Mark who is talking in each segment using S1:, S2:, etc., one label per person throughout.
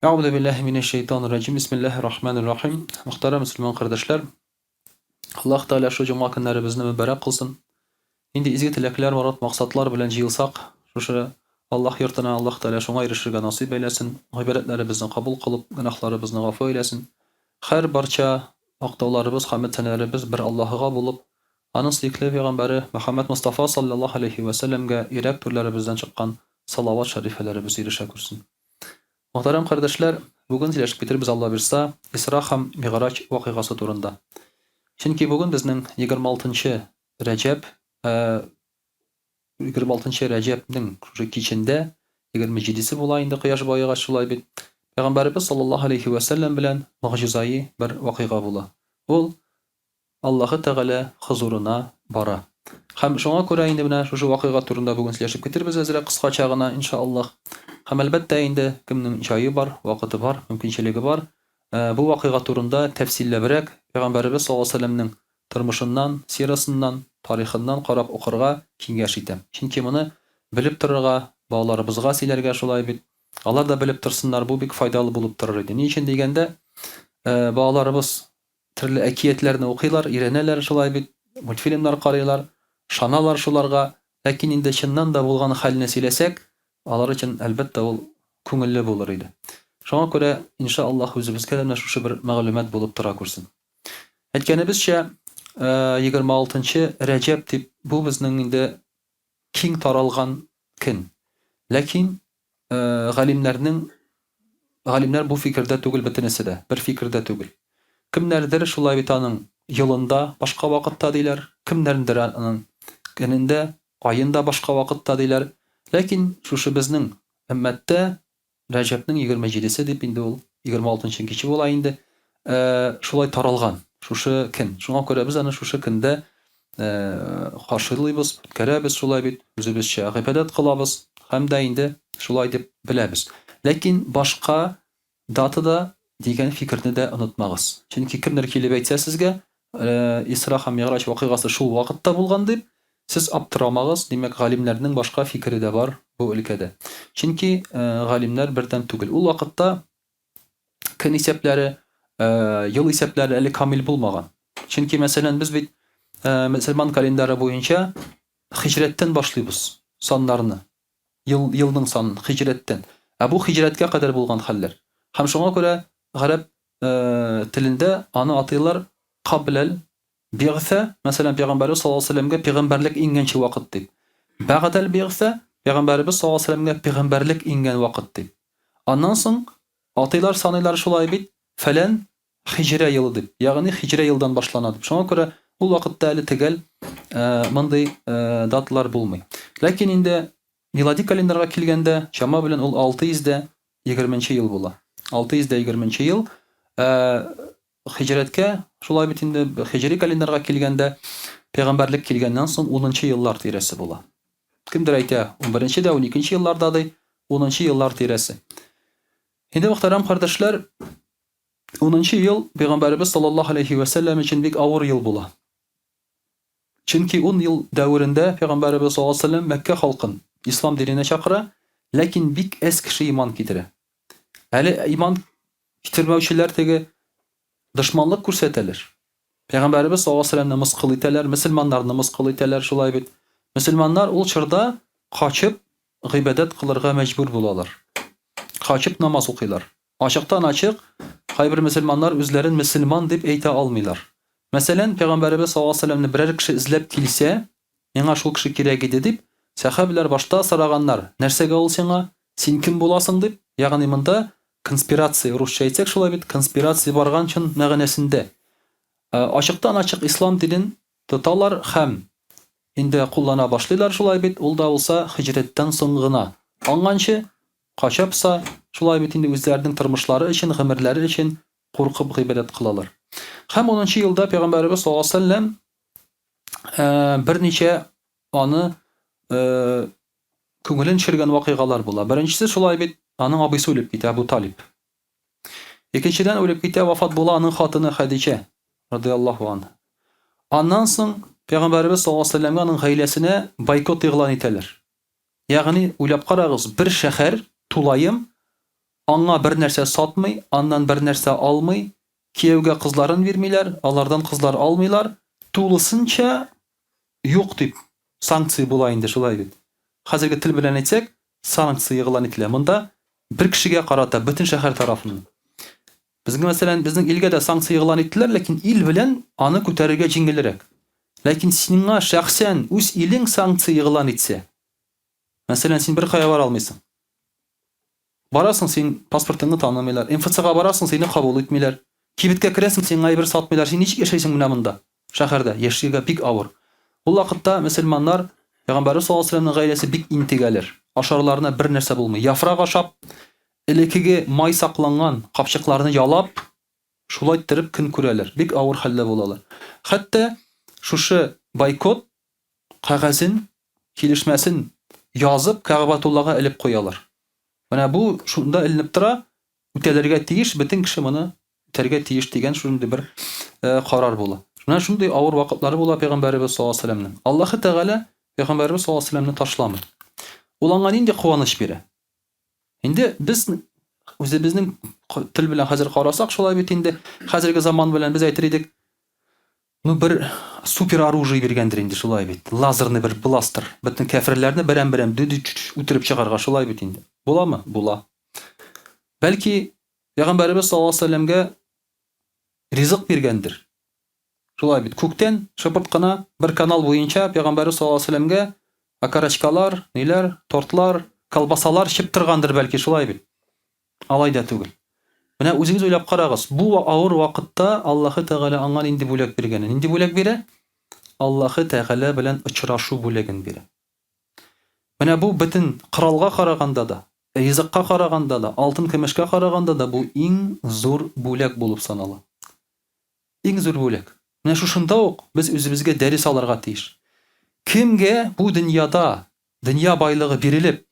S1: Әгъузу биллаһи минәш шәйтанир раҗим. Бисмиллаһир рахманир рахим. Мөхтәрәм мөселман кардәшләр, Аллаһ Тәгалә шу җомга көннәребезне мөбарәк кылсын. Нинди изге теләкләр, морад, максатлар белән җыелсак, шушы Аллаһ йортына Аллаһ Тәгалә шуңа ирешергә насыйп әйләсен. Гыйбадәтләребезне кабул кылып, гөнаһларыбызны гафу әйләсен. Һәр барча мактауларыбыз, хәмд сәнәләребез бер Аллаһыга булып, аның сөекле пәйгамбәре Мөхәммәд Мостафа саллаллаһу алейһи вә сәлләмгә йөрәк түрләребездән чыккан салават шәрифәләребез ирешә күрсен. Мөхтәрәм кардәшләр, бүген сөйләшеп китербез, Алла бирса, Исра һәм Мигъраҗ вакыйгасы турында. Чөнки бүген безнең 26 нчы Рәҗәб, ә 26 нчы Рәҗәбнең шушы кичендә, 27 се була инде кояш баегач, шулай бит, Пәйгамбәребез саллаллаһу алейһи вә сәлләм белән могҗизаи бер вакыйга була. Ул Аллаһы Тәгалә хозурына бара. Һәм шуңа күрә инде менә шушы вакыйга турында бүген сөйләшеп китербез әзрәк кыскача гына, иншаАллаһ. Һәм әлбәттә инде, кемнең җае бар, вакыты бар, мөмкинчелеге бар, бу вакыйга турында тәфсилләбрәк Пәйгамбәребез саллаллаһу галәйһи ва сәлләмнең тормышыннан, сирасыннан, тарихыннан карап укырга киңәш итәм. Чөнки моны белеп торырга, балаларыбызга сөйләргә шулай бит, алар да белеп торсыннар, бу бик файдалы булып торыр иде. Ни өчен дигәндә, балаларыбыз Төрле әкиятләрне укыйлар, өйрәнәләр шулай бит, мультфильмнар карыйлар, ышаналар шуларга. Ләкин инде чыннан да булган хәлне сөйләсәк, алар өчен, әлбәттә, ул күңелле булыр иде. Шуңа күрә, инша Аллаһ, үзебезгә дә менә шушы бер мәгълүмат булып тора күрсен. Әйткәнебезчә, 26 нчы Рәҗәб дип, бу безнең инде киң таралган көн. Ләкин галимнәрнең галимнәр бу фикердә түгел бөтенесе дә, бер фикердә түгел. Кемнәрдер шулай бит аның елында башка вакытта диләр, кемнәрдер аның көнендә, аенда башка вакытта диләр. Ләкин шушы безнең өммәттә Рәҗәбнең 27-се дип инде ул 26 нчы киче була инде, шулай таралган шушы көн. Шуңа күрә без аны шушы көндә каршылыйбыз, үткәрәбез шулай бит, үзебезчә гыйбадәт кылабыз һәм дә инде шулай дип беләбез. Ләкин башка датада дигән фикерне дә онытмагыз. Чөнки кемдер килеп әйтсә сезгә, Исра һәм Мигъраҗ вакыйгасы шул вакытта булган дип, сез аптырамагыз, димәк, галимнәрнең башка фикере дә бар бу өлкәдә. Чөнки галимнәр бердәм түгел. Ул вакытта көн исәпләре, ел исәпләре әле камил булмаган. Чөнки, мәсәлән, без бит мөселман календары буенча хиҗрәттән башлыйбыз саннарны. Ел, елның санын хиҗрәттән. Ә бу хиҗрәткә кадәр булган хәлләр. Һәм шуңа күрә гарәп телендә аны атыйлар кабләл бигъсә, мәсәлән, пәйгамбәребез саллаллаһу алейһи ва сәлләмгә пәйгамбәрлек иңгәнче вакыт дип. Бәгъдәл бигъсә, пәйгамбәребез саллаллаһу алейһи ва сәлләмгә пәйгамбәрлек иңгән вакыт дип. Аннан соң атыйлар, саныйлар шулай бит, фәлән хиҗрә елы дип, ягъни хиҗрә елдан башлана дип. Шуңа күрә ул вакытта әле төгәл мондый даталар булмый. Ләкин инде милади календарьга килгәндә, чама белән ул 620 нче ел була. 620 нче ел хиҗрәткә, шулай бит инде, хиҗри календарьга килгәндә, пәйгамбәрлек килгәннән соң 10 нчы еллар тирәсе була. Кемдер әйтә, 11 дә, 12 елларда ди, 10 нчы еллар тирәсе. Инде, мөхтәрәм кардәшләр, Унынчы ел Пәйгамбәребез саллаллаһу алейһи вә сәлләм өчен бик авыр ел була. Чөнки ун ел дәверендә Пәйгамбәребез саллаллаһу алейһи вә сәлләм Мәккә халкын ислам диненә чакыра, ләкин бик әз кеше иман китерә. Әле иман китермәүчеләр теге дошманлык күрсәтәләр. Пәйгамбәребез саллаллаһу алейһи ва сәлләмне мыскыл итәләр, мөселманнарны мыскыл итәләр, шулай бит. Мөселманнар ул чорда качып гыйбадәт кылырга мәҗбүр булалар. Качып намаз укыйлар. Ачыктан-ачык кайбер мөселманнар үзләрен мөселман дип әйтә алмыйлар. Мәсәлән, пәйгамбәребез саллаллаһу алейһи ва сәлләмне берәр кеше эзләп килсә, миңа шул кеше кирәк иде дип, сәхабәләр башта сораганнар, нәрсәгә ул сиңа, син кем буласың дип, ягъни монда конспирация, русча әйтсәк шулай бит, конспирация барган чын мәгънәсендә. Ачыктан-ачык ислам динен тоталар һәм инде куллана башлыйлар шулай бит, ул да булса һиҗрәттән соң гына. Аңганчы, качапса, шулай бит инде үзләренең тормышлары өчен, гомерләре өчен куркып гыйбадәт кылалар. Һәм унынчы елда пәйгамбәребез саллаллаһу алейһи ва сәлләм берничә аны күңелен төшергән вакыйгалар була. Беренчесе шулай бит, аның абыйсы үлеп китә, Абу Талиб. Икенчедән үлеп китә, вафат була аның хатыны Хәдичә, радиаллаһу анха. Аннан соң Пәйгамбәребез саллаллаһу алейһи ва сәлләмгә аның гаиләсенә бойкот игълан итәләр. Ягъни, уйлап карагыз, бер шәһәр тулаем Аңа бер нәрсә сатмый, аннан бер нәрсә алмый, кияүгә кызларын бирмиләр, алардан кызлар алмыйлар, тулысынча юк дип санкция була инде, шулай бит. Хәзерге тел белән әйтсәк, санкция игълан ителә. Монда бер кешегә карата бөтен шәһәр тарафыннан. Безгә, мәсәлән, безнең илгә дә санкция игълан иттеләр, ләкин ил белән аны күтәрергә җиңелрәк. Ләкин сиңа шәхсән үз илең санкция игълан итсә, мәсәлән, син беркая бара алмыйсың. Барасың, син паспортыңны танымыйлар. МФЦга барасың, сине кабул итмиләр. Кибеткә керәсең, сиңа әйбер сатмыйлар. Син ничек яшәйсең менә монда, шәһәрдә? Яшәргә бик авыр. Ул вакытта мөселманнар, Пәйгамбәрбез саллаллаһу алейһи вәсәлләмнең гаиләсе бик интегәләр. Ашарларына бер нәрсә булмый. Яфрак ашап, элеккеге май сакланган капчыкларны ялап, шулай иттереп көн күрәләр. Бик авыр хәлдә булалар. Хәтта шушы бойкот кәгазен, килешмәсен язып, Кәгъбәтуллага элеп куялар. Менә бу шунда эленеп тора, үтәлергә тиеш, бөтен кеше моны үтәргә тиеш дигән шундый бер э, карар була. Менә шундый авыр вакытлары була пәйгамбәребез саллаллаһу алейһи вәсәлләмнең. Аллаһы Тәгалә пәйгамбәребез саллаллаһу алейһи вәсәлләмне ташламый. Ул аңа нинди куаныч бирә? Инде без үзебезнең тел белән хәзер карасак, шулай бит инде, хәзерге заман белән без әйтер идек, Ну, бер супер оружие биргәндер инде, шулай бит. Лазерный бер бластер. Бөтен кәферләрне берәм-берәм ду-ду-чу-чу үтереп чыгарга, шулай бит инде. Буламы? Була. Бәлки, Пәйгамбәребез саллаллаһу алейһи вәсәлләмгә ризык биргәндер. Шулай бит. Күктән шыпырт кына бер канал буенча Пәйгамбәребез саллаллаһу алейһи вәсәлләмгә окорочкалар, ниләр, тортлар, колбасалар чып торгандыр бәлки, шулай бит. Алай да түгел. Менә үзегез уйлап карагыз, бу авыр вакытта Аллаһы Тәгалә аңа нинди бүләк биргәнен. Нинди бүләк бирә? Аллаһы Тәгалә белән очрашу бүләген бирә. Менә бу бөтен коралга караганда да, ризыкка караганда да, алтын-көмешкә караганда да бу иң зур бүләк булып санала. Иң зур бүләк. Менә шушында ук без үзебезгә дәрес алырга тиеш. Кемгә бу дөньяда дөнья байлыгы бирелеп,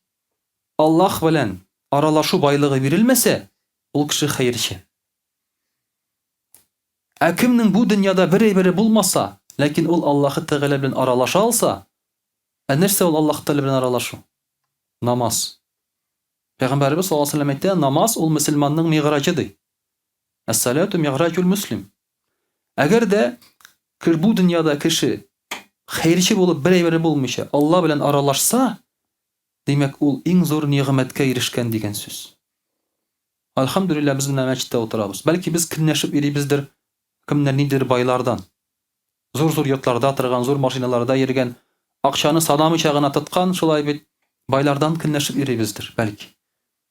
S1: Аллаһ белән аралашу байлыгы бирелмәсә, ул кеше хәерче. Ә кемнең бу дөньяда бер әйбере булмаса, ләкин ул Аллаһы Тәгалә белән аралаша алса, ә нәрсә ул Аллаһ Тәгалә белән аралашу? Намаз. Пәйгамбәребез саллаллаһу алейһи ва сәлләм әйтә, намаз ул мөселманның мигъраҗы ди. Әс-салату мигъраҗул мөслим. Әгәр дә бу дөньяда кеше хәерче булып бер әйбере булмыйча Алла белән аралашса, Димәк, ул иң зур нигъмәткә ирешкән дигән сүз. Әлхәмдүлилләһ, без менә мәчеттә утырабыз. Бәлки без көнләшеп йөрибездер, кемнәр ниндидер байлардан. Зур-зур йортларда торган, зур машиналарда йөргән, акчаны санамыйча гына тоткан, шулай бит, байлардан көнләшеп йөрибездер, бәлки.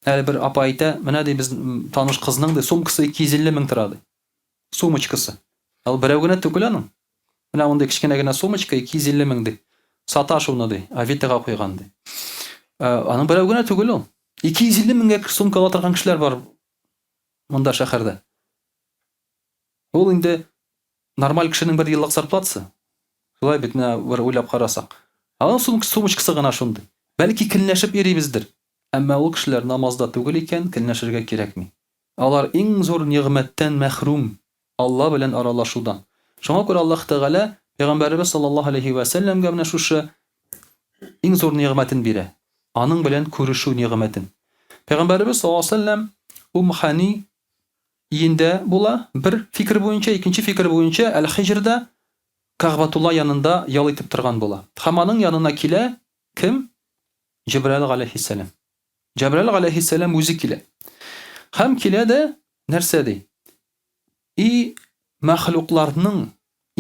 S1: Әле бер апа әйтә, менә ди, без таныш кызның ди, сумкасы 250 мең тора ди. Сумочкасы. Ә ул берәү генә түгел аның. Менә мондый кечкенә генә сумочка 250 мең ди. Сата шуны ди, Авитога куйган ди. Ә, аның берәү генә түгел ул. 250 меңгә сумка ала торган кешеләр бар монда шәһәрдә. Ул инде нормаль кешенең бер еллык зарплатасы. Шулай бит, менә бер уйлап карасак. Аның сумочкасы гына шундый. Бәлки көнләшеп йөрибездер. Әмма ул кешеләр намазда түгел икән, көнләшергә кирәкми. Алар иң зур нигъмәттән мәхрүм, Алла белән аралашудан. Шуңа күрә Аллаһ Тәгалә Пәйгамбәребез саллаллаһу алейһи вә сәлләмгә менә шушы иң зур нигъмәтен бирә, аның белән күрешү нигъмәтен. Пәйгамбәребез саллаллаһу алейһи вә сәлләм Умхани өендә була, бер фикер буенча, икенче фикер буенча Әл-Хиҗрда Кәгъбәтулла янында ял итеп торган була. Һәм аның янына килә кем? Җәбраил галәйһиссәлам. Җәбраил галәйһиссәлам үзе килә. Һәм килә дә нәрсә ди? И мәхлукларның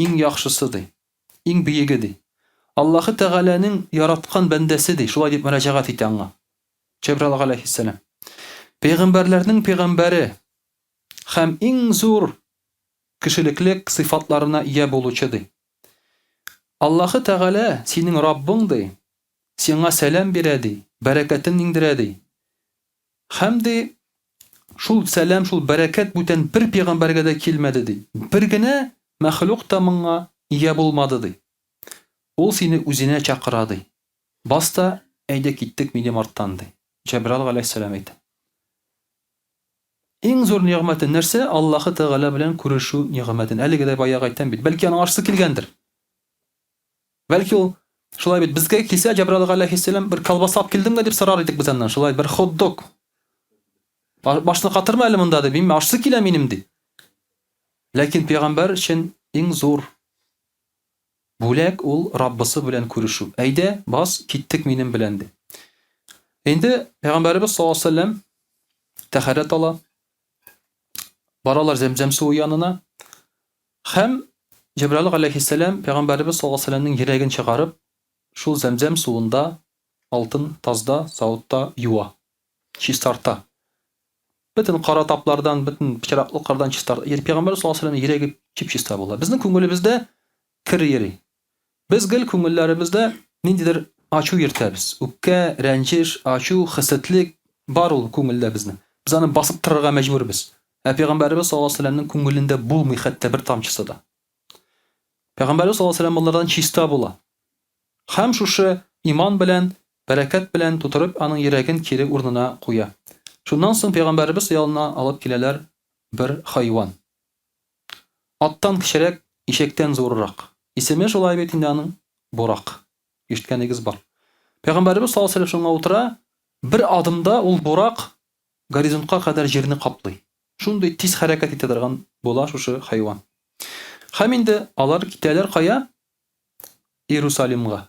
S1: иң яхшысы ди, иң бөеге ди. Аллаһы Тәгаләнең яраткан бәндәсе ди, шулай дип мөрәҗәгать итә аңа. Җәбраил галәйһиссәлам. Пәйгамбәрләрнең пәйгамбәре һәм иң зур кешелеклек сыйфатларына ия булучы ди. Аллаһы Тәгалә синең Раббың ди, сиңа сәлам бирә, ди, бәрәкәтен иңдерә, ди. Һәм, ди, шул сәлам, шул бәрәкәт бүтән бер пәйгамбәргә дә килмәде, ди. Бер генә мәхлук та моңа ия булмады, ди. Ул сине үзенә чакыра, ди. Бас та, әйдә киттек минем арттан, ди. Җәбраил галәйһиссәлам әйтә. Иң зур нигъмәте нәрсә? Аллаһы Тәгалә белән күрешү нигъмәтен. Әлеге дә баягы әйтәм бит. Бәлки аның ашысы килгәндер. Бәлки ул шулай бит безгә килсә Җәбраил галәйһиссәлам бер колбаса алып килдеңме дип сорар идек без аннан. Шулай бер хот-дог. Башны катырма әле монда, ди. Мин ашсы килә минем, ди. Ләкин пәйгамбәр өчен иң зур бүләк ул Раббысы белән күрешү. Әйдә, бас, киттек минем белән, ди. Инде пәйгамбәребез саллаллаһу алейһи ва сәлләм тәһарәт ала. Баралар Зәмзәм суы янына. Һәм Җәбраил галәйһиссәлам пәйгамбәребез саллаллаһу алейһи ва сәлләмнең йөрәген чыгарып, шул Зәмзәм суында алтын тазда, савытта юа, чистарта. Бөтен кара таплардан, бөтен пычраклыклардан чистарта. Ягъни пәйгамбәр саллаллаһу алейһи ва сәлләмнең йөрәге чип-чиста була. Безнең күңелебездә кер йөри. Без гел күңелләребездә ниндидер ачу йөртәбез. Үпкә, рәнҗеш, ачу, хәсәтлек бар ул күңелдә безнең. Без аны басып торырга мәҗбүрбез. Ә пәйгамбәребез саллаллаһу алейһи ва сәлләмнең күңелендә булмый хәтта бер тамчысы да. Пәйгамбәребез саллаллаһу алейһи ва сәлләм болардан чиста була. Һәм шушы иман белән, бәрәкәт белән тутырып аның йөрәген кире урынына куя. Шуннан соң пәйгамбәребез янына алып киләләр бер хайван. Аттан кечерәк, ишәктән зуррак. Исеме шулай бит инде аның, Бурак. Ишеткәнегез бар. Пәйгамбәребез саллаллаһу алейһи ва сәлләм шуңа утыра, бер адымда ул бурак горизонтка кадәр җирне каплый. Шундый тиз хәрәкәт итә торган була шушы хайван. Һәм инде алар китәләр кая? Иерусалимга.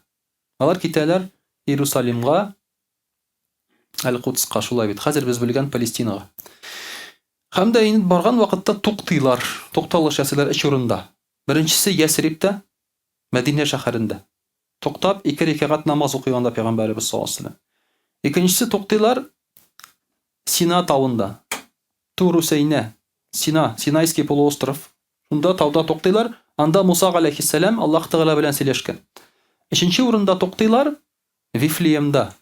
S1: Алар китәләр Иерусалимга, Әл-Кудска, шулай бит. Хәзер без белгән Палестинага. Һәм дә инде барган вакытта туктыйлар, тукталыш ясыйлар өч урында. Беренчесе Ясрибтә, Мәдинә шәһәрендә. Туктап, ике рәкәгать намаз укый анда пәйгамбәребез саллаллаһу алейһи ва сәлләм. Икенчесе туктыйлар Сина тавында. Турусәйнә, Сина, Синайский полуостров. Шунда тауда туктыйлар. Анда Муса галәйһиссәлам Аллаһ Тәгалә белән сөйләшкән. Өченче урында туктыйлар Вифлеемда.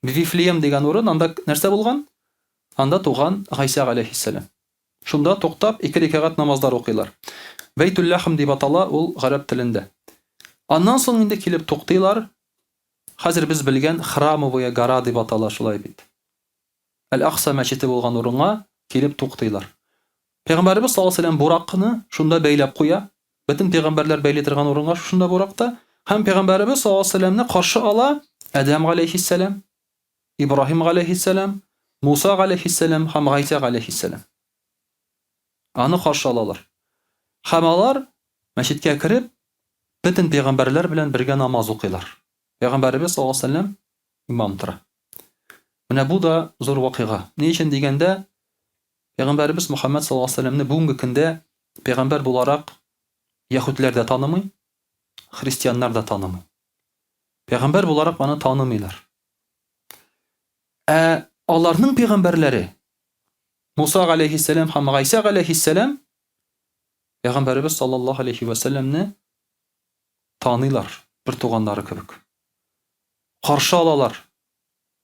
S1: Вифлеем дигән урын, анда нәрсә булган? Анда туган Гайсә галәйһиссәлам. Шунда туктап, ике рәкәгать намазлар укыйлар. Бәйтүл-Ләхм дип атала ул гарәп телендә. Аннан соң инде килеп туктыйлар, хәзер без белгән Храмовая гора дип атала, шулай бит. Әл-Акса мәчете булган урынга килеп туктыйлар. Пәйгамбәребез саллаллаһу алейһи ва сәлләм буракны шунда бәйләп куя. Бөтен пәйгамбәрләр бәйли торган урынга шушында буракта. Һәм пәйгамбәребез саллаллаһу алейһи ва сәлләмне каршы ала Адәм галәйһиссәлам, Ибраһим галәйһиссәлам, Муса галәйһиссәлам һәм Гайсә галәйһиссәлам. Аны каршы алалар. Һәм алар мәчеткә кереп, бөтен пәйгамбәрләр белән бергә намаз укыйлар. Пәйгамбәребез саллаллаһу алейһи ва сәлләм имам тора. Менә бу да зур вакыйга. Ни өчен дигәндә, Пәйгамбәребез Мөхәммәд саллаллаһу алейһи ва сәлләмне бүгенге көндә пәйгамбәр буларак яһүдләр дә танымый, христианнар да танымый. Пәйгамбәр буларак аны танымыйлар. Ә аларның пәйгамбәрләре Муса галәйһиссәлам һәм Гайсә галәйһиссәлам пәйгамбәребез саллаллаһу алейһи ва сәлләмне таныйлар, бер туганнары кебек. Каршы алалар.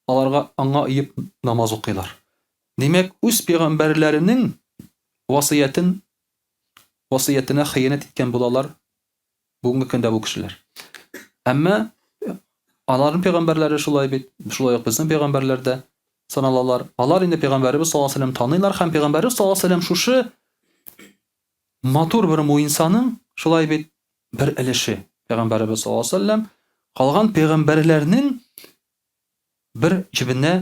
S1: Аларга аңа иеп намаз укыйлар. Димәк, үз пәйгамбәрләренең васыятен васыятенә хыянәт иткән булалар бүгенге көндә бу кешеләр. Әмма аларның пәйгамбәрләре шулай бит, шулай ук безнең пәйгамбәрләр дә саналалар. Алар инде пәйгамбәребез саллаллаһу алейһи ва сәлләм таныйлар һәм пәйгамбәребез саллаллаһу алейһи ва сәлләм шушы матур бер муенсаның шулай бит бер өлеше пәйгамбәребез саллаллаһу алейһи ва сәлләм калган пәйгамбәрләрнең бер җебенә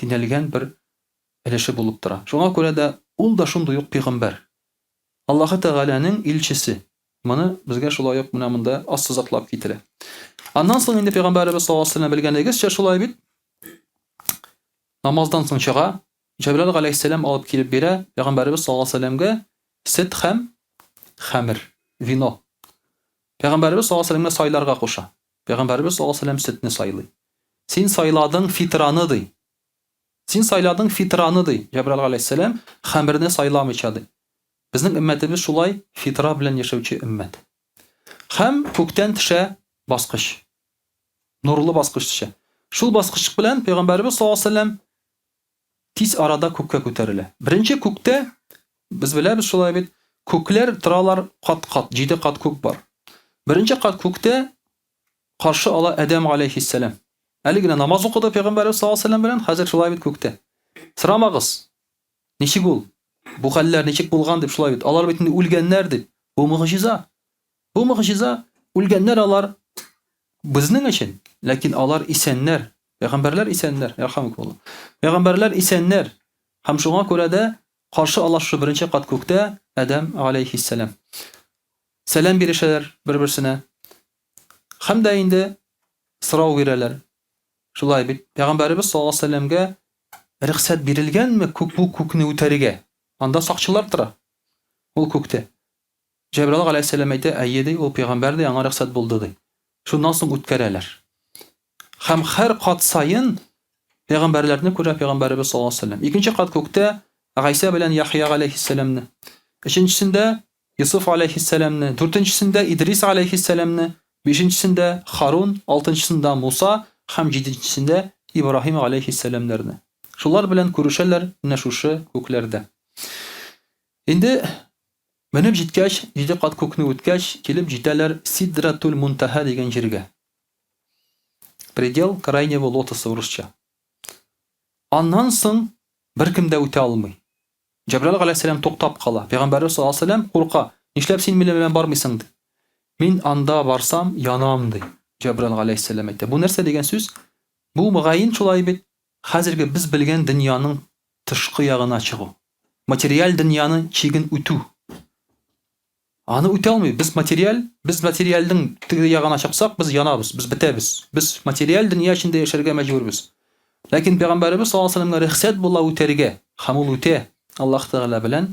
S1: тинәлгән бер өлеше булып тора. Шуңа күрә дә ул да шундый ук пәйгамбәр. Аллаһы Тәгаләнең илчесе. Моны безгә шулай ук менә монда ассызыклап китерә. Аннан соң инде пәйгамбәребез саллаллаһу алейһи ва сәлләм белгәнегезчә шулай бит намаздан соң чыга, Җәбраил галәйһиссәлам алып килеп бирә пәйгамбәребез саллаллаһу алейһи ва сәлләмгә сөт һәм хәмер, вино. Пәйгамбәребез саллаллаһу алейһи ва сәлләмгә сайларга куша. Пәйгамбәребез саллаллаһу алейһи ва сәлләм сөтне сайлый. Син сайладың фитраны, ди. Син сайладың фитраны, ди Җәбраил галәйһиссәлам, хәмерне сайламыйча, ди. Безнең өммәтебез шулай фитра белән яшәүче өммәт. Һәм күктән төшә баскыч. Нурлы баскыч төшә. Шул баскыч белән пәйгамбәребез саллаллаһу алейһи ва сәлләм тиз арада күккә күтәрелә. Беренче күктә, без беләбез шулай бит, күкләр торалар кат-кат, җиде кат күк бар. Беренче кат күктә каршы ала Адәм галәйһиссәлам. Әле генә намаз укыды пәйгамбәребез саллаллаһу алейһи ва сәлләм белән, хәзер шулай бит күктә. Сорамагыз, ничек ул? Бу хәлләр ничек булган дип шулай бит. Алар бит инде үлгәннәр дип. Бу могҗиза. Бу могҗиза, үлгәннәр алар безнең өчен, ләкин алар исәннәр. Пәйгамбәрләр исәннәр, ярхамукаллаһ. Пәйгамбәрләр исәннәр. Һәм шуңа күрә дә каршы ала шушы беренче кат күктә Адәм галәйһиссәлам. Сәлам бирешәләр бер-берсенә. Һәм дә инде сорау бирәләр. Шулай бит, Пәйгамбәребез саллаллаһу алейһи вәсәлләмгә рөхсәт бирелгәнме күк бу күкне үтәргә? Анда сакчылар тора. Ул күктә. Җәбраил галәйһиссәлам әйтә, әйе ди, ул пәйгамбәр ди, аңа рөхсәт булды ди. Шуннан соң үткәрәләр. Һәм һәр кат саен пәйгамбәрләрне күрә пәйгамбәребез саллаллаһу алейһи вәсәлләм. Икенче кат күктә Гайсә белән Яхъя галәйһиссәламне. Өченчесендә Йосыф аләйһиссәламне, дүртенчесендә Идрис аләйһиссәламне, бишенчесендә Харун, алтынчысында Муса һәм җиденчесендә Ибраһим аләйһиссәламнәрне. Шулар белән күрешәләр менә шушы күкләрдә. Инде менеп җиткәч, җиде кат күкне үткәч, килеп җитәләр Сидратул Мунтаһа дигән җиргә. Предел крайнего лотоса урысча. Аннан соң беркем дә үтә алмый. Җәбраил галәйһиссәлам туктап кала. Пәйгамбәребез саллаллаһу алейһи ва сәлләм курка. Нишләп син минем белән бармыйсың, ди. Мин анда барсам, янам, ди. Җәбраил галәйһиссәлам әйтә. Бу нәрсә дигән сүз? Бу мөгаен шулай бит, хәзерге без белгән дөньяның тышкы ягына чыгу. Материаль дөньяның чиген үтү. Аны үтә алмый. Без материаль, без материальнең теге ягына чыксак, без янабыз, без бетәбез. Без материаль дөнья эчендә яшәргә мәҗбүрбез. Ләкин пәйгамбәребез саллаллаһу алейһи ва сәлләмгә рөхсәт була үтәргә, һәм ул үтә Аллаһ Тәгалә белән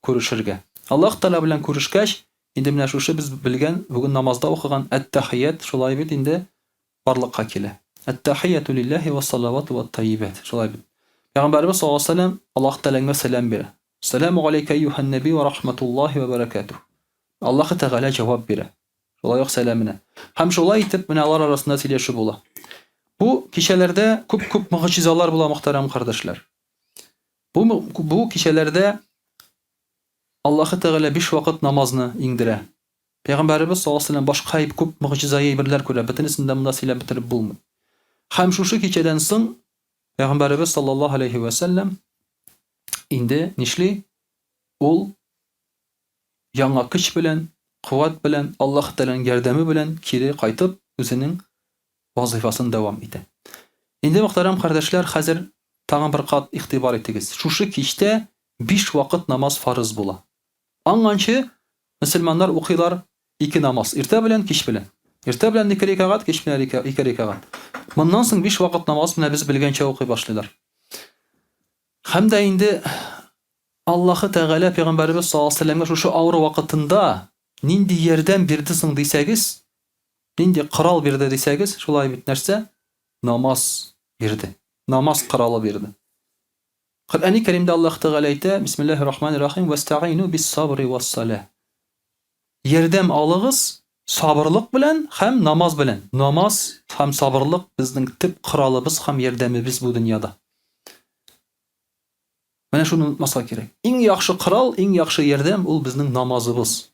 S1: күрешергә. Аллаһ Тәгалә белән күрешкәч, инде менә шушы без белгән, бүген намазда укыган әт-тәхият шулай бит инде барлыкка килә. Әт-тәхияту лиллаһи вас-салавату ват-таййибат. Шулай бит. Пәйгамбәребез саллаллаһу алейһи ва сәлләм Аллаһ Тәгаләгә сәлам бирә. Сәламү галәйкә әйюһән нәби вә рахматуллаһи вә бәрәкәтүһ. Аллаһы Тәгалә җавап бирә. Шулай ук сәламенә. Һәм шулай итеп, менә алар арасында сөйләшү була. Бу кичәләрдә күп-күп могҗизалар була, мөхтәрәм кардәшләр. Бу, бу кичәләрдә Аллаһы Тәгалә биш вакыт намазны иңдерә. Пәйгамбәребез саллаллаһу алейһи ва сәлләм башка күп могҗизаи әйберләр күрә, бөтенесен дә монда сөйләп бетереп булмый. Һәм шушы кичәдән соң Пәйгамбәребез саллаллаһу алейһи вә сәлләм инде нишли? Ул яңа көч белән, куәт белән, Аллаһ Тәгаләнең ярдәме белән кире кайтып, үзенең вазыйфасын дәвам итә. Инде, мөхтәрәм кардәшләр, хәзер тагын бер кат игътибар итегез. Шушы кичтә биш вакыт намаз фарыз була. Аңганчы мөселманнар укыйлар ике намаз, иртә белән, кич белән. Иртә белән ике рәкәгать, кич белән ике рәкәгать. Моннан соң биш вакыт намаз менә без белгәнчә укый башлыйлар. Һәм дә инде Аллаһы Тәгалә пәйгамбәребез саллаллаһу алейһи ва сәлләмгә шушы авыр вакытында нинди ярдәм бирде соң дисәгез, нинди корал бирде дисәгез, шулай бит нәрсә? Намаз бирде. Намаз коралы бирде. Коръәни Кәримдә Аллаһ Тәгалә әйтә, Бисмиллаһир рахманир рахим, Вәстәгыйну бис-сабри вас-салә. Ярдәм алыгыз сабырлык белән һәм намаз белән. Намаз һәм сабырлык безнең төп коралыбыз һәм ярдәмебез бу дөньяда. Менә шуны онытмаска кирәк. Иң яхшы корал, иң яхшы ярдәм ул безнең намазыбыз.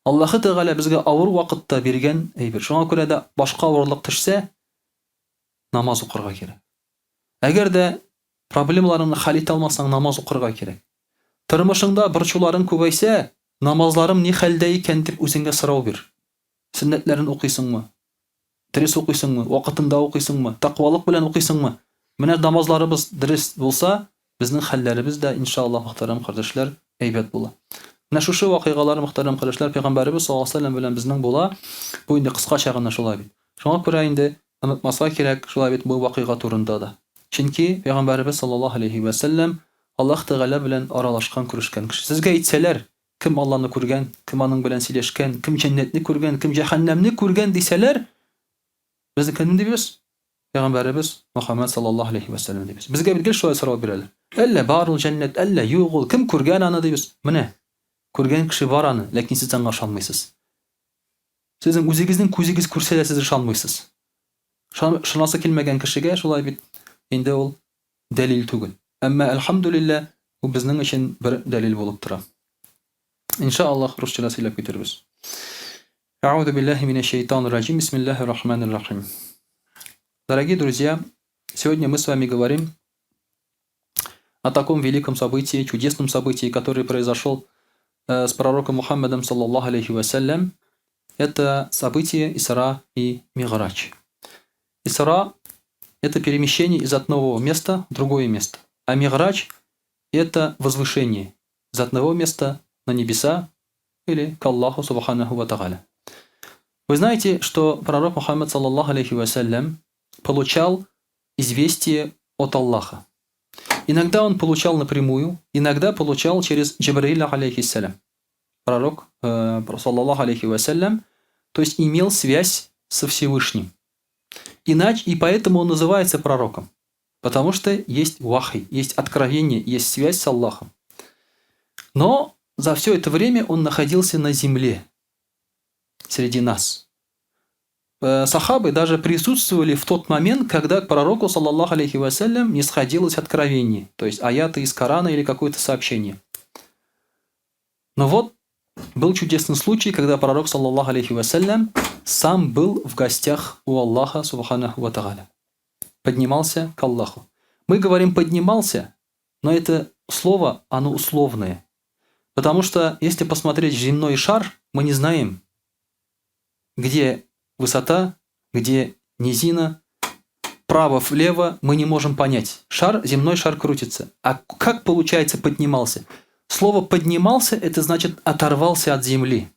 S1: Аллаһы Тәгалә безгә авыр вакытта биргән әйбер. Шуңа күрә дә башка авырлык төшсә, намаз укырга кирәк. Әгәр дә проблемаларыңны хәл итә алмасаң, намаз укырга кирәк. Тормышыңда борчуларың күбәйсә, намазларым ни хәлдә икән дип үзеңә сорау бир. Сөннәтләрен укыйсыңмы? Дөрес укыйсыңмы? Вакытында укыйсыңмы? Тәкъвалык белән укыйсыңмы? Менә намазларыбыз дөрес булса, безнең хәлләребез дә, иншаллаһ, мөхтәрәм кардәшләр, әйбәт була. Менә шушы вакыйгалар, мөхтәрәм кардәшләр, пәйгамбәребез саллаллаһу алейһи ва сәлләм белән безнең була. Бу инде кыскача гына шулай бит. Шуңа күрә инде онытмаска кирәк, шулай бит бу вакыйга турында да. Чөнки пәйгамбәребез саллаллаһу алейһи ва сәлләм Аллаһ Тәгалә белән аралашкан, күрешкән кеше. Сезгә әйтсәләр, кем Алланы күргән, кем аның белән сөйләшкән, кем җәннәтне күргән, кем җәһәннәмне күргән дисәләр, без кем дибез? Пәйгамбәребез Мөхәммәд саллаллаһу алейһи ва сәлләм дибез. Безгә бит гел шулай сорау бирәләр. Әллә бар ул җәннәт, әллә юк ул, кем күргән аны дибез. Менә күргән кеше бар аны, ләкин сез аңа ышанмыйсыз. Сезнең үзегезнең күзегез күрсә дә сез ышанмыйсыз. Ышанасы килмәгән кешегә шулай бит инде ул дәлил түгел. Әмма әлхәмдүлилләһ, бу безнең өчен бер дәлил булып тора. Иншааллаһ, русча да сөйләп китербез. Әгъузу биллаһи минәш шәйтанир раҗим. Бисмиллаһир рахманир рахим. Дорогие друзья, сегодня мы с вами говорим о таком великом событии, чудесном событии, которое произошел с пророком Мухаммедом, саллаллаху алейхи вассалям. Это событие Исра и Миграч. Исра – это перемещение из одного места в другое место. А Миграч – Это возвышение из одного места на небеса или к Аллаху Субханаху Ва Тааля. Вы знаете, что пророк Мухаммад, саллаллаху алейхи вассалям, получал известие от Аллаха. Иногда он получал напрямую, иногда получал через Джабраиля, алейхиссалям. Пророк, саллаллаху алейхи вассалям, то есть имел связь со Всевышним. Иначе, и поэтому он называется пророком. Потому что есть вахй, есть откровение, есть связь с Аллахом. Но за все это время он находился на земле, среди нас. Сахабы даже присутствовали в тот момент, когда к пророку, саллаллаху алейхи вассалям, не сходилось откровение, то есть аяты из Корана или какое-то сообщение. Но вот был чудесный случай, когда пророк, саллаллаху алейхи вассалям, сам был в гостях у Аллаха, субханаху ва тааля. Поднимался к Аллаху. Мы говорим «поднимался», но это слово, оно условное. Потому что, если посмотреть земной шар, мы не знаем, где высота, где низина, право-влево мы не можем понять. Шар, земной шар крутится. А как получается поднимался? Слово «поднимался» – это значит «оторвался от земли».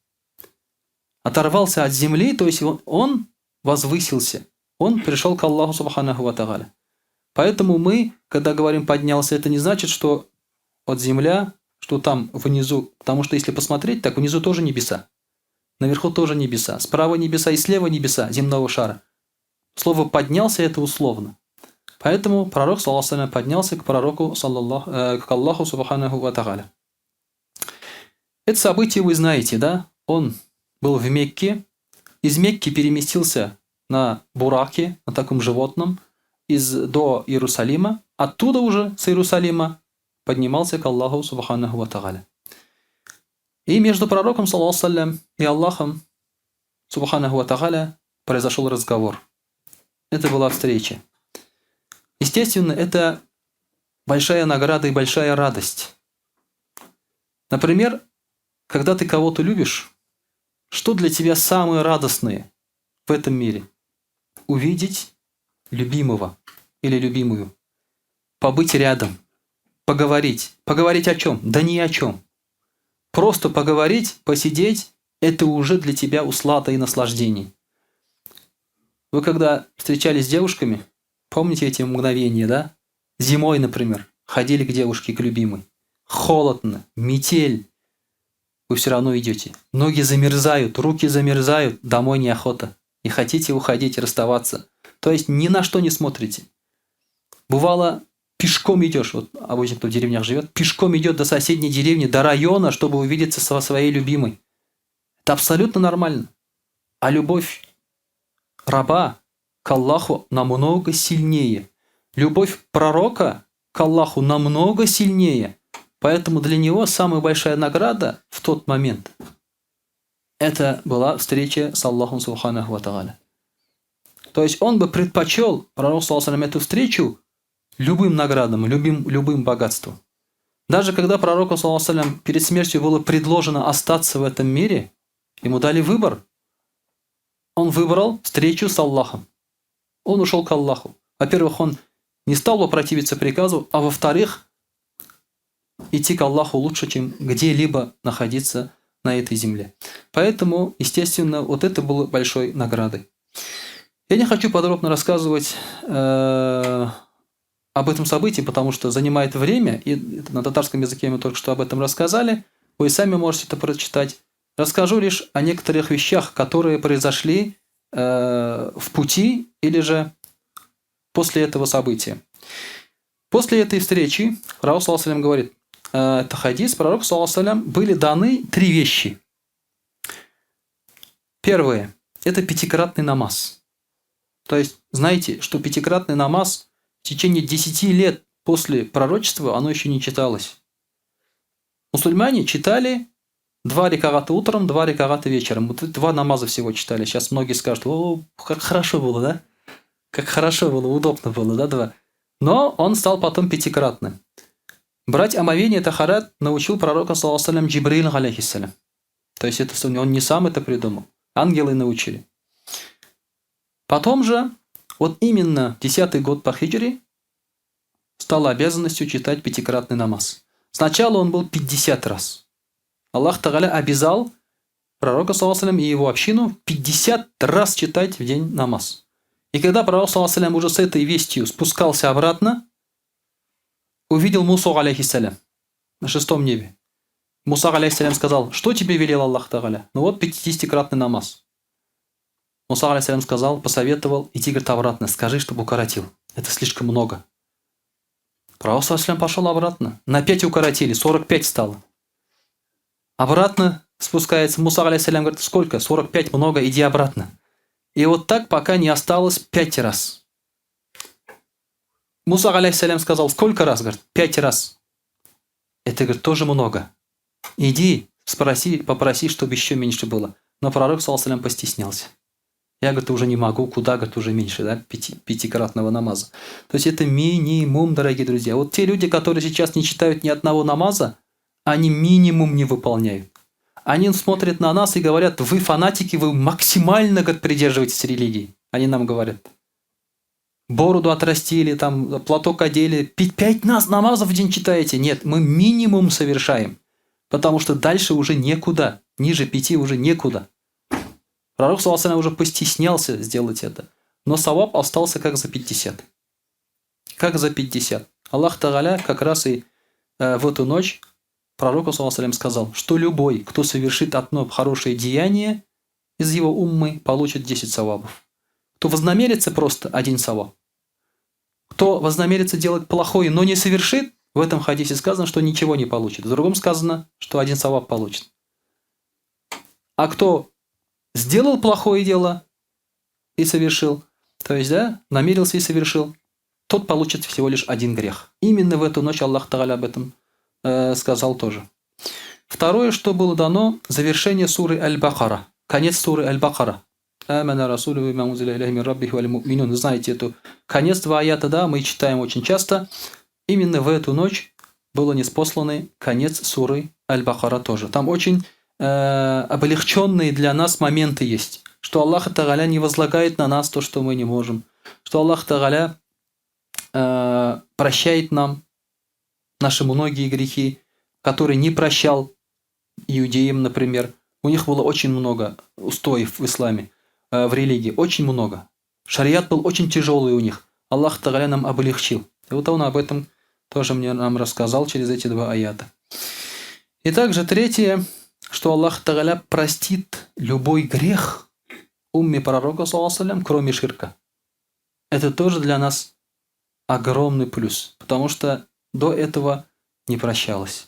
S1: Оторвался от земли, то есть он возвысился. Он пришел к Аллаху Субханаху ва Тааля. Поэтому мы, когда говорим «поднялся», это не значит, что от земля, что там внизу. Потому что если посмотреть, так внизу тоже небеса. Наверху тоже небеса. Справа небеса и слева небеса земного шара. Слово «поднялся» – это условно. Поэтому пророк, саллаллаху алейхи ва саллям, поднялся к пророку, саллаллаху, к Аллаху Субханаху ва Тааля. Это событие вы знаете, да? Он был в Мекке. Из Мекки переместился на бураке, на таком животном, до Иерусалима. Оттуда уже, с Иерусалима, поднимался к Аллаху Субханаху ва Тааля. И между пророком, саллаллаху алейхи ва саллям, и Аллахом, Субханаху ва Тааля, произошел разговор. Это была встреча. Естественно, это большая награда и большая радость. Например, когда ты кого-то любишь, что для тебя самое радостное в этом мире? Увидеть любимого или любимую, побыть рядом, поговорить. Поговорить о чем? Да ни о чем. Просто поговорить, посидеть – это уже для тебя услада и наслаждение. Вы когда встречались с девушками, помните эти мгновения, да? Зимой, например, ходили к девушке, к любимой. Холодно, метель. Вы все равно идете. Ноги замерзают, руки замерзают, домой неохота. Не хотите уходить, расставаться. То есть ни на что не смотрите. Бывало, пешком идешь, вот обычно кто в деревнях живет, пешком идет до соседней деревни, до района, чтобы увидеться со своей любимой. Это абсолютно нормально. А любовь раба к Аллаху намного сильнее. Любовь пророка к Аллаху намного сильнее. Поэтому для него самая большая награда в тот момент это была встреча с Аллахом Субханаху ва Тааля. То есть он бы предпочел, пророк, саллаллаху алейхи ва саллям, эту встречу любым наградам, любым богатством. Даже когда пророку, саллаллаху алейхи ва саллям, перед смертью было предложено остаться в этом мире, ему дали выбор. Он выбрал встречу с Аллахом. Он ушел к Аллаху. Во-первых, он не стал бы противиться приказу, а во-вторых, идти к Аллаху лучше, чем где-либо находиться на этой земле. Поэтому, естественно, вот это было большой наградой. Я не хочу подробно рассказывать об этом событии, потому что занимает время, и на татарском языке мы только что об этом рассказали, вы сами можете это прочитать. Расскажу лишь о некоторых вещах, которые произошли в пути или же после этого события. После этой встречи пророк, саллаллаху алейхи ва саллям, говорит, это хадис, пророку, саллаллаху алейхи ва саллям, были даны три вещи. Первое – это пятикратный намаз. То есть, знаете, что пятикратный намаз в течение 10 лет после пророчества, оно еще не читалось. Мусульмане читали 2 рекагата утром, 2 рекагата вечером. Вот 2 намаза всего читали. Сейчас многие скажут, о, как хорошо было, да? Как хорошо было, удобно было, да, 2. Но он стал потом пятикратным. Брать омовение тахарат научил пророка, саллаллаху алейхи ва саллям, Джибриль, алейхиссалям. То есть это он не сам это придумал. Ангелы научили. Потом же, вот именно 10-й год по хиджре, стало обязанностью читать пятикратный намаз. Сначала он был 50 раз. Аллах Тагаля обязал пророка, саллаллаху и его общину 50 раз читать в день намаз. И когда пророк, саллаллаху уже с этой вестью спускался обратно, увидел Мусу, алейхиссалям, на шестом небе. Муса, алейхиссалям, сказал, что тебе велел Аллах Тагаля? Ну вот 50-кратный намаз. Муса, алейхиссалям, сказал, посоветовал, иди, говорит, обратно, скажи, чтобы укоротил. Это слишком много. Пророк, саллаллаху пошел обратно. На 5 укоротили, 45 стало. Обратно спускается. Муса, алейхиссалям, говорит, сколько? 45, много, иди обратно. И вот так, пока не осталось 5 раз. Муса, алейхиссалям, сказал, сколько раз? Говорит, 5 раз. Это, говорит, тоже много. Иди, спроси, попроси, чтобы еще меньше было. Но пророк, саллаллаху постеснялся. Я, говорит, уже не могу, куда, говорит, уже меньше, да, пятикратного намаза. То есть это минимум, дорогие друзья. Вот те люди, которые сейчас не читают ни одного намаза, они минимум не выполняют. Они смотрят на нас и говорят, вы фанатики, вы максимально, говорит, придерживаетесь религии. Они нам говорят. Бороду отрастили, там, платок одели, 5 нас намазов в день читаете. Нет, мы минимум совершаем, потому что дальше уже некуда, ниже 5 уже некуда. Пророк, саллаллаху, уже постеснялся сделать это. Но саваб остался как за 50. Как за 50. Аллах Тагаля как раз и в эту ночь пророку, саллаллаху, сказал, что любой, кто совершит одно хорошее деяние из его уммы, получит 10 савабов. Кто вознамерится просто один саваб. Кто вознамерится делать плохое, но не совершит, в этом хадисе сказано, что ничего не получит. В другом сказано, что один саваб получит. А кто сделал плохое дело и совершил, то есть, да, намерился и совершил, тот получит всего лишь один грех. Именно в эту ночь Аллах Тагаля об этом сказал тоже. Второе, что было дано, завершение суры Аль-Бакара. Конец суры Аль-Бакара. Амана расулю бима унзиля илейхи мин раббихи валь му'минун. Знаете, эту конец два аята, да, мы читаем очень часто. Именно в эту ночь было ниспосланы конец суры Аль-Бакара тоже. Там очень облегченные для нас моменты есть, что Аллах Тагаля не возлагает на нас то, что мы не можем, что Аллах Тагаля прощает нам наши многие грехи, которые не прощал иудеям, например. У них было очень много устоев в исламе, в религии, очень много. Шариат был очень тяжелый у них. Аллах Тагаля нам облегчил. И вот он об этом тоже мне нам рассказал через эти два аята. И также третье, что Аллах Тагаля простит любой грех умме пророка, саллаллаху алейхи ва саллям, кроме ширка. Это тоже для нас огромный плюс, потому что до этого не прощалось.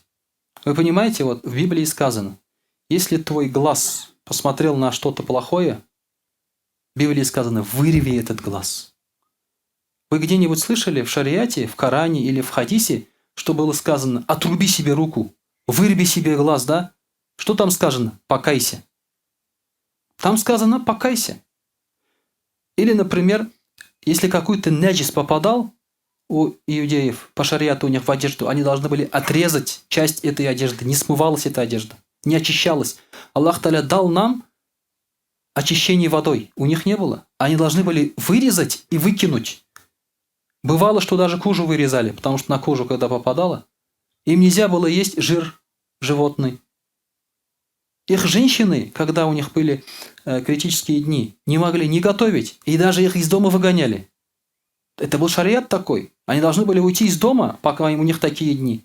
S1: Вы понимаете, вот в Библии сказано, если твой глаз посмотрел на что-то плохое, в Библии сказано, вырви этот глаз. Вы где-нибудь слышали в шариате, в Коране или в хадисе, что было сказано, отруби себе руку, вырви себе глаз, да? Что там сказано? Покайся. Там сказано, покайся. Или, например, если какой-то неджис попадал у иудеев по шариату у них в одежду, они должны были отрезать часть этой одежды, не смывалась эта одежда, не очищалась. Аллах Тааля дал нам очищение водой, у них не было. Они должны были вырезать и выкинуть. Бывало, что даже кожу вырезали, потому что на кожу, когда попадало, им нельзя было есть жир животный. Их женщины, когда у них были критические дни, не могли не готовить, и даже их из дома выгоняли. Это был шариат такой. Они должны были уйти из дома, пока у них такие дни.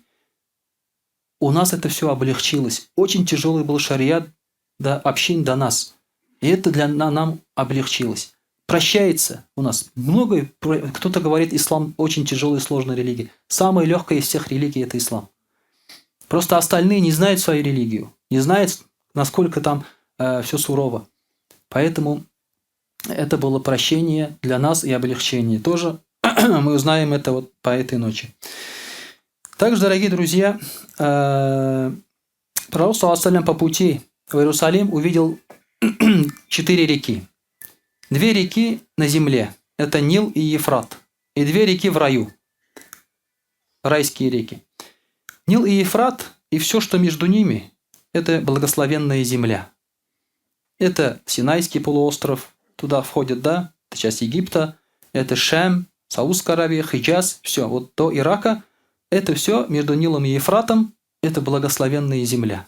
S1: У нас это все облегчилось. Очень тяжелый был шариат до общин до нас. И это для нам облегчилось. Прощается у нас. Много, кто-то говорит, ислам очень тяжелая и сложная религия. Самая легкая из всех религий – это ислам. Просто остальные не знают свою религию, не знают, насколько там все сурово. Поэтому это было прощение для нас и облегчение. Тоже мы узнаем это вот по этой ночи. Также, дорогие друзья, пророк, саллаллаху алейхи ва саллям, по пути в Иерусалим увидел 4 реки. 2 реки на земле – это Нил и Ефрат. И 2 реки в раю – райские реки. Нил и Ефрат, и все, что между ними – это благословенная земля. Это Синайский полуостров, туда входит, да, это часть Египта, это Шем, Саудовская Аравия, Хиджаз, все, вот до Ирака Это все между Нилом и Ефратом, это благословенная земля.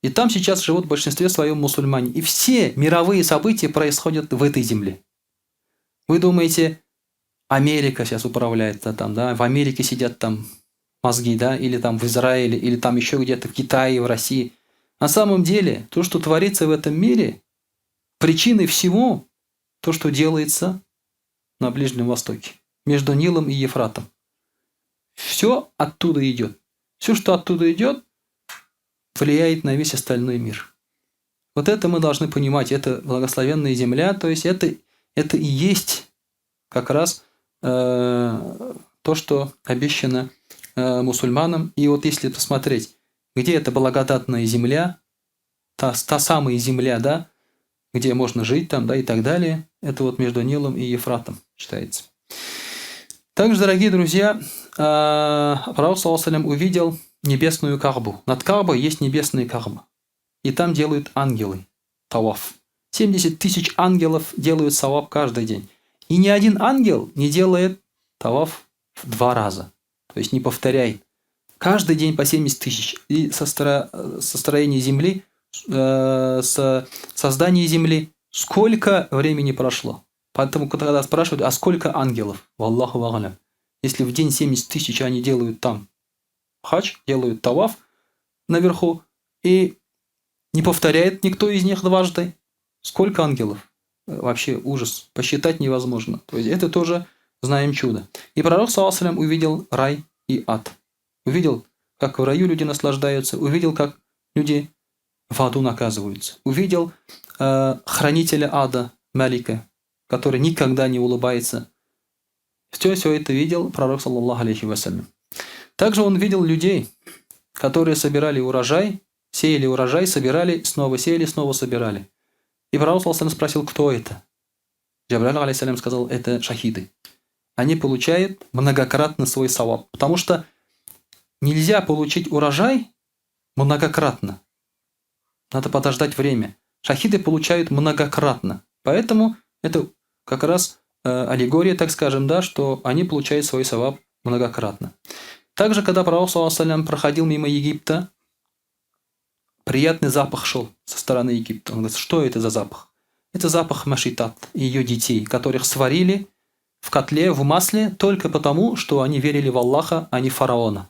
S1: И там сейчас живут в большинстве своем мусульмане. И все мировые события происходят в этой земле. Вы думаете, Америка сейчас управляет, да, там, да, в Америке сидят там мозги, да, или там в Израиле, или там еще где-то в Китае, в России. На самом деле, то, что творится в этом мире, причиной всего то, что делается на Ближнем Востоке, между Нилом и Ефратом. Все оттуда идет. Все, что оттуда идет, влияет на весь остальной мир. Вот это мы должны понимать. Это благословенная земля, то есть это и есть как раз то, что обещано мусульманам. И вот если посмотреть, где эта благодатная земля, та самая земля, да, где можно жить там, да, и так далее, это вот между Нилом и Ефратом считается. Также, дорогие друзья, пророк, саллаллаху алейхи ва саллям, увидел небесную Каабу. Над Каабой есть небесная Кааба. И там делают ангелы таваф. 70 тысяч ангелов делают саваб каждый день. И ни один ангел не делает таваф в 2 раза. То есть не повторяет. Каждый день по 70 тысяч. И со строения земли, с создания земли, сколько времени прошло. Поэтому, когда спрашивают, а сколько ангелов? Валлаху а'лям. Если в день 70 тысяч они делают там хадж, делают таваф наверху, и не повторяет никто из них дважды, сколько ангелов? Вообще ужас, посчитать невозможно. То есть это тоже знаем чудо. И пророк, саллаллаху алейхи ва саллям, увидел рай и ад. Увидел, как в раю люди наслаждаются, увидел, как люди в аду наказываются. Увидел хранителя ада, Малика, который никогда не улыбается. Все это видел пророк, саллаллаху алейхи ва саллям. Также он видел людей, которые собирали урожай, сеяли урожай, собирали, снова сеяли, снова собирали. И пророк, саллаллаху алейхи ва саллям, спросил, кто это? Джабраиль, алейхиссалям, сказал, это шахиды. Они получают многократно свой саваб, потому что нельзя получить урожай многократно. Надо подождать время. Шахиды получают многократно. Поэтому это как раз аллегория, так скажем, да, что они получают свой саваб многократно. Также, когда пророк, саллаллаху алейхи ва саллям, проходил мимо Египта, приятный запах шел со стороны Египта. Он говорит, что это за запах? Это запах Машитат и ее детей, которых сварили в котле, в масле, только потому, что они верили в Аллаха, а не фараона.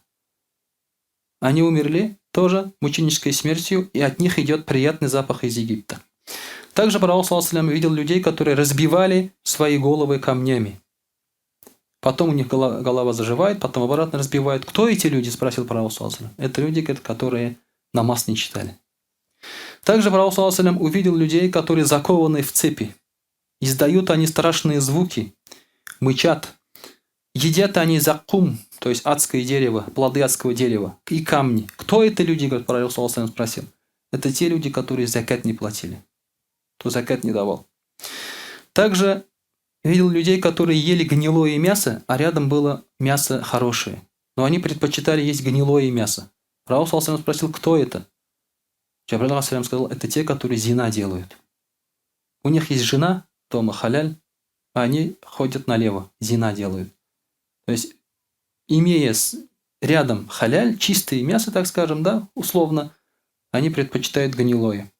S1: Они умерли тоже мученической смертью, и от них идет приятный запах из Египта. Также пророк, саллаллаху алейхи ва саллям, видел людей, которые разбивали свои головы камнями. Потом у них голова заживает, потом обратно разбивают. Кто эти люди? Спросил пророк, саллаллаху алейхи ва саллям. Это люди, которые намаз не читали. Также пророк, саллаллаху алейхи ва саллям, увидел людей, которые закованы в цепи. Издают они страшные звуки, мычат. Едят они закум, то есть адское дерево, плоды адского дерева и камни. Кто это люди, говорит, пророк, саллаллаху алейхи ва саллям, спросил. Это те люди, которые закят не платили, кто закят не давал. Также видел людей, которые ели гнилое мясо, а рядом было мясо хорошее. Но они предпочитали есть гнилое мясо. Пророк, саллаллаху алейхи ва саллям, спросил, кто это? Джабраиль, алейхиссалям, сказал, это те, которые зина делают. У них есть жена, дома халяль, а они ходят налево, зина делают. То есть, имея рядом халяль, чистое мясо, так скажем, да, условно, они предпочитают гнилое.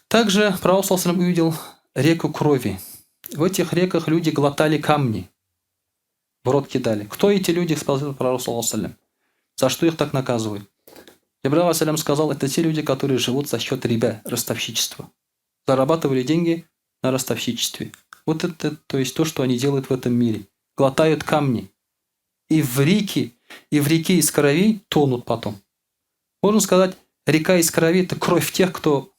S1: Также пророк, саллаллаху алейхи ва саллям, увидел реку крови. В этих реках люди глотали камни, в рот кидали. Кто эти люди, спросил пророк, саллаллаху алейхи ва саллям. За что их так наказывают? Джабраиль, алейхиссалям, сказал, это те люди, которые живут за счет риба, ростовщичества. Зарабатывали деньги на ростовщичестве. Вот это, то есть то, что они делают в этом мире. Глотают камни. И в реке из крови тонут потом. Можно сказать, река из крови – это кровь тех, кто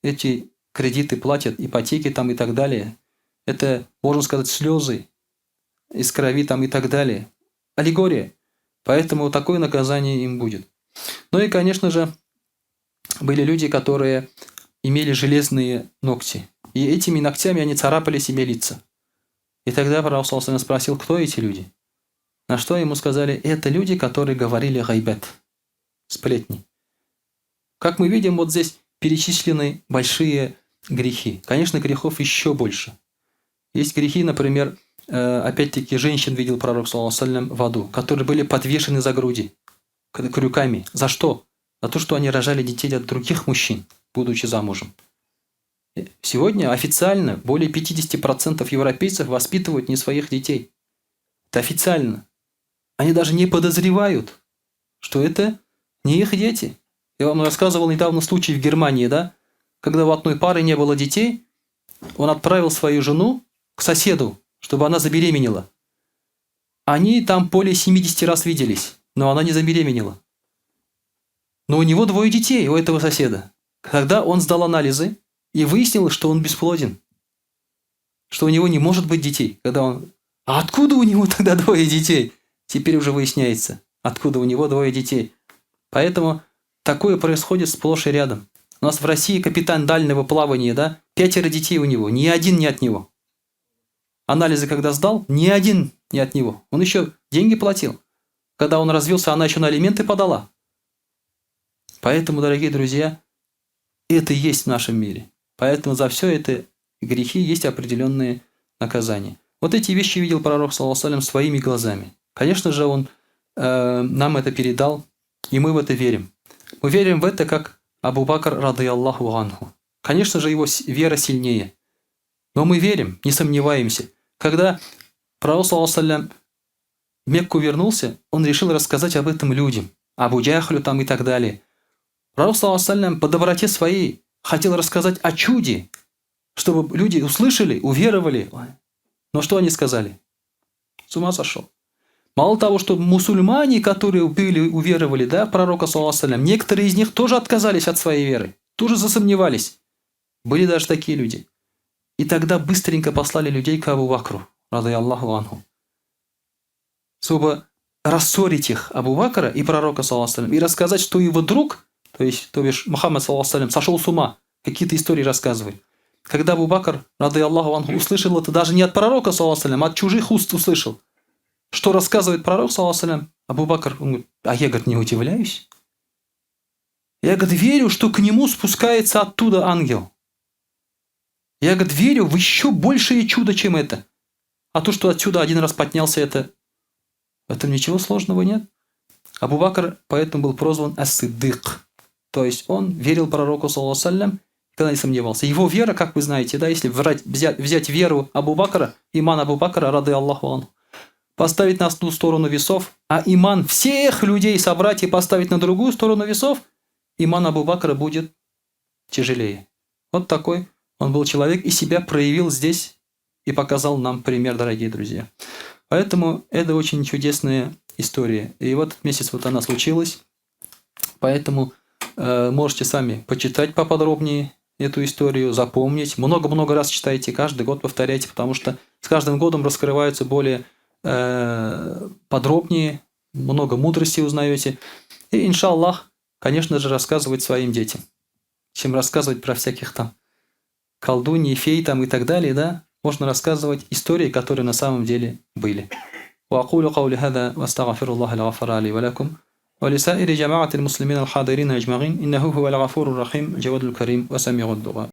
S1: эти кредиты платят, ипотеки там и так далее. Это, можно сказать, слезы из крови там и так далее. Аллегория. Поэтому такое наказание им будет. Ну и, конечно же, были люди, которые имели железные ногти. И этими ногтями они царапали себе лица. И тогда пророк, саллаллаху алейхи ва саллям, спросил, кто эти люди? На что ему сказали, это люди, которые говорили гайбет, сплетни. Как мы видим, вот здесь перечислены большие грехи. Конечно, грехов еще больше. Есть грехи, например, опять-таки, женщин видел пророк, саллаллаху алейхи в аду, которые были подвешены за груди, крюками. За что? За то, что они рожали детей от других мужчин, будучи замужем. Сегодня официально более 50% европейцев воспитывают не своих детей. Это официально. Они даже не подозревают, что это не их дети. Я вам рассказывал недавно случай в Германии, да? Когда у одной пары не было детей, он отправил свою жену к соседу, чтобы она забеременела. Они там более 70 раз виделись, но она не забеременела. Но у него двое детей, у этого соседа. Когда он сдал анализы и выяснилось, что он бесплоден, что у него не может быть детей. Когда он... А откуда у него тогда двое детей? Теперь уже выясняется, откуда у него двое детей. Поэтому такое происходит сплошь и рядом. У нас в России капитан дальнего плавания, да, 5 детей у него, ни один не от него. Анализы когда сдал, ни один не от него. Он еще деньги платил. Когда он развелся, она еще на алименты подала. Поэтому, дорогие друзья, это и есть в нашем мире. Поэтому за все это грехи есть определенные наказания. Вот эти вещи видел пророк, саллаллаху алейхи ва саллям, своими глазами. Конечно же, он нам это передал, и мы в это верим. Мы верим в это, как Абу Бакр, радыяллаху анху. Конечно же, его вера сильнее. Но мы верим, не сомневаемся. Когда пророк, саллаллаху алейхи ва саллям, в Мекку вернулся, он решил рассказать об этом людям, Абу Джахлю там и так далее. Пророк, саллаллаху алейхи ва саллям, по доброте своей хотел рассказать о чуде, чтобы люди услышали, уверовали. Но что они сказали? С ума сошел. Мало того, что мусульмане, которые были, уверовали, да, в пророка, саллаллаху алейхи ва саллям, некоторые из них тоже отказались от своей веры, тоже засомневались. Были даже такие люди. И тогда быстренько послали людей к Абу Бакру, радыяллаху анху, чтобы рассорить их, Абу Бакра и пророка, саллаллаху алейхи ва саллям, и рассказать, что его друг, то есть, то бишь Мухаммад, саллаллаху алейхи ва саллям, сошел с ума, какие-то истории рассказывает. Когда Абу Бакр, радыяллаху анху, услышал это даже не от пророка, саллаллаху алейхи ва саллям, а от чужих уст услышал, что рассказывает пророк, саллаллаху алейхи ва саллям, Абу Бакр, он говорит, а я, говорит, не удивляюсь. Я, говорит, верю, что к нему спускается оттуда ангел. Я, говорит, верю в еще большее чудо, чем это. А то, что отсюда один раз поднялся, это... В этом ничего сложного нет. Абу Бакр поэтому был прозван Ас-Сиддык. То есть он верил пророку, саллаллаху алейхи ва саллям, никогда не сомневался. Его вера, как вы знаете, да, если взять веру Абу Бакра, иман Абу Бакра, рады Аллаху анху, поставить на одну сторону весов, а иман всех людей собрать и поставить на другую сторону весов, иман Абу Бакра будет тяжелее. Вот такой он был человек и себя проявил здесь и показал нам пример, дорогие друзья. Поэтому это очень чудесная история. И в этот месяц вот она случилась. Поэтому можете сами почитать поподробнее эту историю, запомнить. Много-много раз читайте, каждый год повторяйте, потому что с каждым годом раскрываются более подробнее, много мудрости узнаете. И, иншаллах, конечно же, рассказывать своим детям. Чем рассказывать про всяких там колдуней, фей там и так далее, да, можно рассказывать истории, которые на самом деле были. وأقول قولي هذا وأستغفر الله الغفار لي ولكم ولسائر جماعة المسلمين الحاضرين أجمعين إنه هو الغفور الرحيم الجواد الكريم وسميع الدعاء.